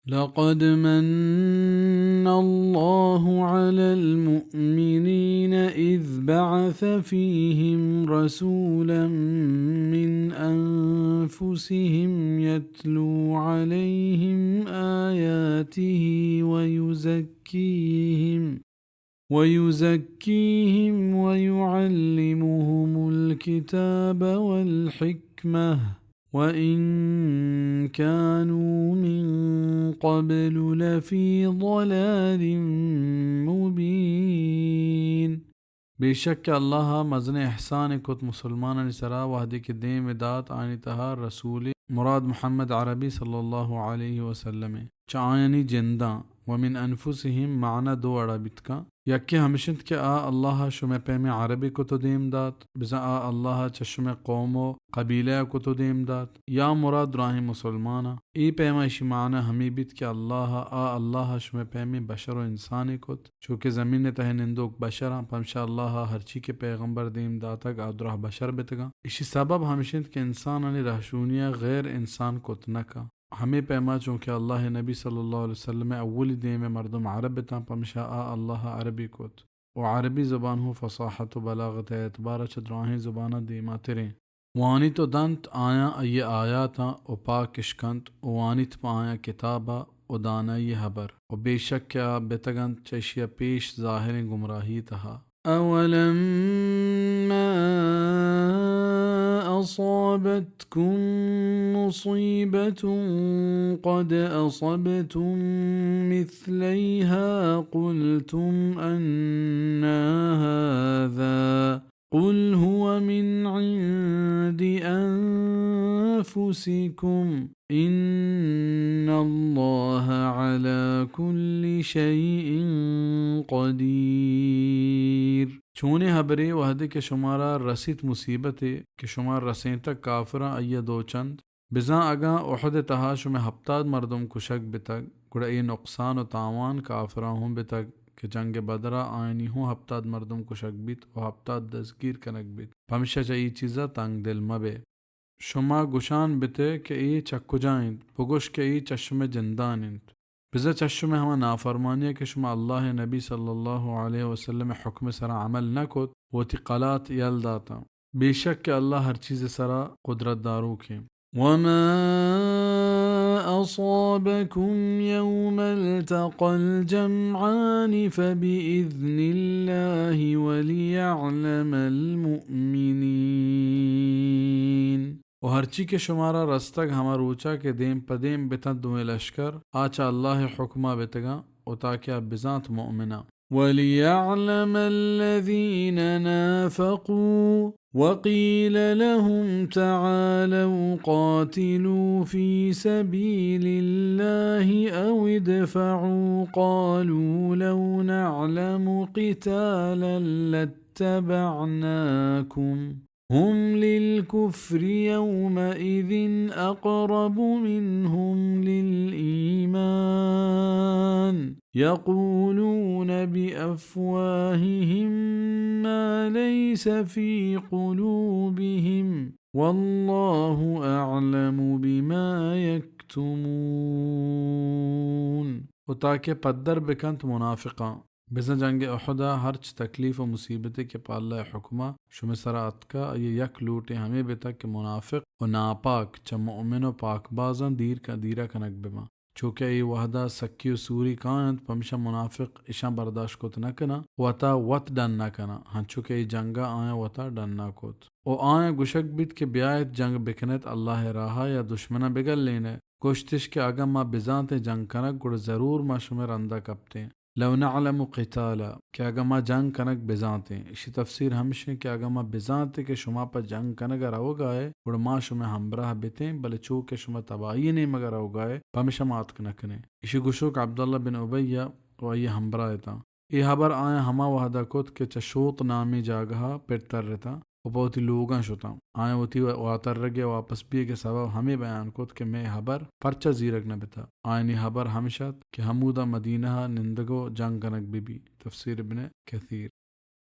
لقد من الله على المؤمنين إذ بعث فيهم رسولا من أنفسهم يتلو عليهم آياته ويزكيهم، ويزكيهم ويعلمهم الكتاب والحكمة وإن كانوا من قبل لفي ضلال مبين. بے شک کہ اللہ ءَ مزنیں احسانے کت مسلمانانی سرا، وہدے کہ دیم دات آیانی تہا رسولے، مراد محمد عربی صلی اللہ علیہ وسلم ءَ، چہ آیانی جنداں، ومن انفسهم معنی دو وڑا بیت کن۔ یکے ہمش انت کہ آ اللہ ءَ شمئے پیمیں عربے کت و دیم دات، بزاں آ اللہ ءَ چہ شمئے قوم و قبیلہ ءَ کت و دیم دات، یا مراد دراہیں مسلماناں۔ اے پیما اشی معنی ہمے بیت کہ اللہ ءَ، آ اللہ ءَ شمئے پیمیں بشر و انسانے کت، چو کہ زمین ءِ تہ ءَ نندوک بشراں، پمشا اللہ ءَ ہرچی کہ پیغمبر دیم داتگ، آ دراہ بشر بتگاں۔ اشی سبب ہمش انت کہ انسانانی رہشونی ءَ غیر انسان کت نہ کن۔ ہمے پیما چونکہ اللہ ءِ نبی صلی اللہ علیہ وسلم ءِ اولی دیم ءِ مردم عرب اتاں، پمشا آ اللہ ءَ عربی کت۔ و عربی زبان ہوں فصاحت و بلاغت ءِ اعتبار ءَ چہ دراہیں زباناں دیماتریں۔ وانیت و دنت آیاں آئی ءِ آیاتاں و پاک اش کنت و وانیت پہ آیاں کتاب ءَ و دانائی ءِ ہبر، و بے شک کہ آ بتگ انت چہ اشی ءَ پیش ظاہریں گمراہی ءِ تہا۔ أولما أصابتكم مصيبة قد أصبتم مثليها قلتم أنى هذا قل هو من عند أنفسكم إن الله على كل شيء قدير۔ چونیں ہبرے وہدے کہ شمارا رسیت مصیبتے کہ شما رسینتگ کافراں آئی ءَ دو چند، بزاں اگاں احد ءِ تہا شمئے ہپتاد مردم کشگ بتگ، گڑا اے نقصان و تاوان کافراں ہوں بتگ کہ جنگ بدر ءَ آیانی ہوں ہپتاد مردم کشگ بیت و ہپتاد دزگیر کنگ بیت۔ پمشا چہ اے چیز ءَ تنگ دل مہ بئے۔ شما گشان بتئے کہ اے چہ کجا انت؟ بگوش کہ اے چہ شمئے جندان انت۔ بزاں چہ شمئے ہما نافرمانی ءَ کہ شما اللہ ءِ نبی صلی اللہ علیہ وسلم ءِ حکم ءِ سرا عمل نہ کت، وتی قلات یل داتاں۔ بے شک کہ اللہ ہر چیز ءِ سرا قدرت داروکیں۔ وما أصابكم يوم التقى الجمعان فبإذن الله وليعلم المؤمنين۔ و ہرچی کہ شمارا رستگ ہما روچا کہ دیم پہ دیم بتنت دوئیں لشکر، آ چہ اللہ ءِ حکما بتگاں و تاکہ آ بزانت مؤمناں۔ وليعلم الذين نافقوا وقيل لهم تعالوا قاتلوا في سبيل الله أو ادفعوا قالوا لو نعلم قتالا لاتبعناكم هم للكفر يومئذ أقرب منهم للإيمان يقولون بأفواههم ما ليس في قلوبهم والله أعلم بما يكتمون۔ و تاکہ پدر بکنت منافقاں۔ بزاں جنگ احد ءَ ہرچ تکلیف و مصیبتے کہ پہ اللہ ءِ حکما شمئے سرا اتکا، آئی ءِ یک لوٹے ہمے بتگ کہ منافق و ناپاک چہ مؤمن و پاکبازاں دیر ک-، دیرا کنگ بباں۔ چو کہ اے وہدا سکی و سوری کاینت، پمشا منافق اشاں برداشت کت نہ کناں، وتا وت ڈن نہ کناں، ہنچو کہ اے جنگا آیاں وتا ڈن نہ کت۔ و آیاں گشگ بیت کہ بیایت جنگ بکنیت اللہ ءِ راہا یا دشمناں بگلینیت۔ گوشتش کہ اگاں ما بزانتیں جنگ کنگ، گڑا ضرور ما شمئے رندا کپتیں۔ لو نعلم قتالا، کہ اگاں ما جنگ کنگ بزانتیں۔ اشی تفسیر ہمشیں کہ اگاں ما بزانتیں کہ شما پہ جنگ کنگا روگائے، گڑا ما شمئے ہمبراہ بتیں، بلے چو کہ شما تباہی نیمگا روگائے، پمشا ما اتک نکنیں۔ اشی گشوک عبداللہ بن ابی و آئی ہمبراہ اتاں۔ اے ہبر آیاں ہما وہدا کت کہ چہ شوط نامیں جاگہا پر ترتاں و پہ وتی لوگاں شتاں۔ آیاں وتی واترگے واپس بیگے سبب ہمے بیان کت کہ مئے ہبر پرچا زیرگ نہ بتا۔ آیانی ہبر ہمش ات کہ ہمودا مدینہا نندگ و جنگ کنگ ببی۔ تفسیر ابن کثیر۔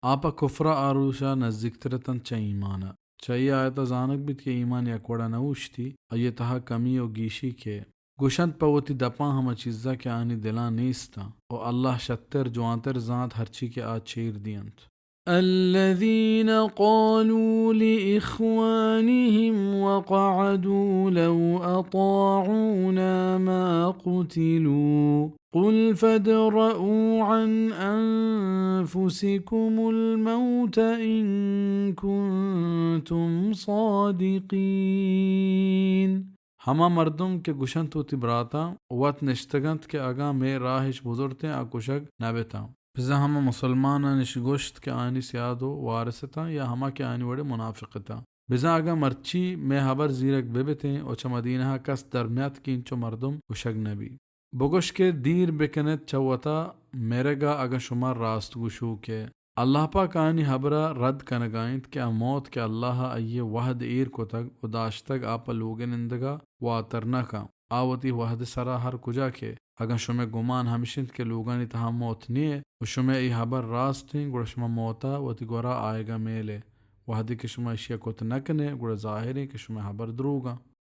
آ پہ کفرا آ روچا نزیکتر اتنت چہ ایمانا۔ چہ اے آیتا زانگ بیت کہ ایمان یک وڑا نہ اوشتی، آئی تہا کمی و گیشی کہ گوشنت پہ وتی دپاں ہما چیزا کہ آنی دلاں نیستاں، و اللہ شتر جوانتر زانت ہرچی کہ آ چیر دینت۔ الذين قالوا لإخوانهم وقعدوا لو أطاعونا ما قتلوا قل فادرءوا عن أنفسكم الموت إن كنتم صادقين۔ ہما مردم کہ گوشنت وتی براتاں وت نشتگنت کہ اگاں مئے راہ اش بزرتیں آ کشگ نہ بتاں۔ بزاں ہما مسلمانان اش گوشت کہ آنی سیاد و وارث اتاں یا ہما کہ آنی وڑیں منافق اتاں۔ بزاں اگاں مرچی مئے ہبر زیرگ بہ بتیں و چہ مدینہ ء کس در نیاتکیں چو مردم کشگ نہ بی۔ بگوش کہ دیر بکنیت چہ وتا مرگ ء اگاں شما راست گوشوک ئے۔ اللہ پاک آنی ہبر ء رد کنگ ء انت کہ آ موت کہ اللہ ء آئی ء وہد ایر کتگ و داشتگ آ پہ لوگ ء نندگ ء واتر نہ کن۔ آ وتی وہد ء سرا ہر کجا کہ اگاں شمئے گمان ہمش انت کہ لوگانی تہا موت نیئے و شمئے اے ہبر راست انت، گڑا شما موت ء وتی گورا آیگ ء میل ئے۔ وہدے کہ شما ایشی ء کت نہ کن ئے، گڑا ظاہر انت کہ شمئے ہبر دروگ انت۔